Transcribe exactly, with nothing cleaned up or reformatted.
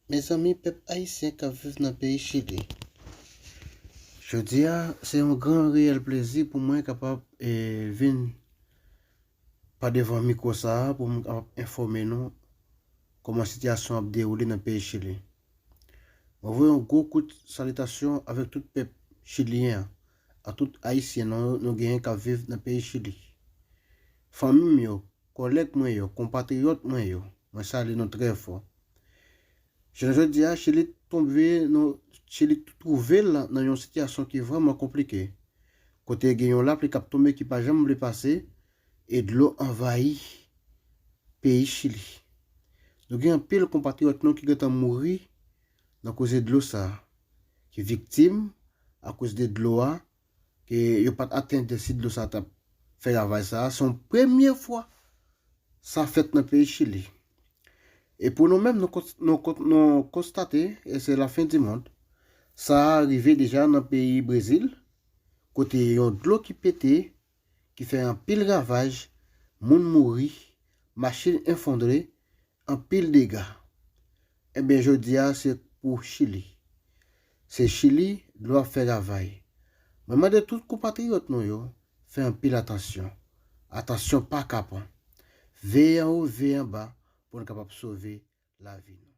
Mezanmi, pèp ayisyen k ap viv nan peyi Chili, jodi a, se yon gran reyèl plezi pou mwen kapab eh, vin pa devan mikwo sa a pou m kapab enfòme nou kòman sitiyasyon ap dewoule nan peyi Chili. Mwen voye yon gwo kout salitasyon avèk tout pèp chilyen an, a tout ayisyen nou, nou genyen k ap viv nan peyi Chili. Fanmi m yo, kòlèg mwen yo, konpatriyòt mwen yo, mwen salye nou trè fò. Jounen jodi a, Chili tonbe nan Chili twouve l nan yon sitiyasyon ki vrèman konplike, kote gen yon lapli k ap tonbe ki pa janm vle pase, e dlo anvayi peyi Chili. Nou gen anpil konpatriyòt nou ki gentan mouri nan koze dlo sa a, ki viktim akoz de dlo a, ke yo pa t atann si dlo sa t ap fè ravaj sa a. Se yon premye fwa sa fèt nan peyi Chili. E pou nou menm, nou, nou konstate, e se lafen di mond, sa a rive deja nan peyi Brezil, kote yon dlo ki pete, ki fè anpil ravaj, moun mouri, machin efondre, anpil dega. Ebyen, jodi a, se pou Chili. Se Chili, dlo ap fè ravaj. Mwen mande tout konpatriyòt nou yo, fè anpil atansyon. Atansyon pa kapon. Veye anwo, veye anba, pou n kapab sove lavi nou.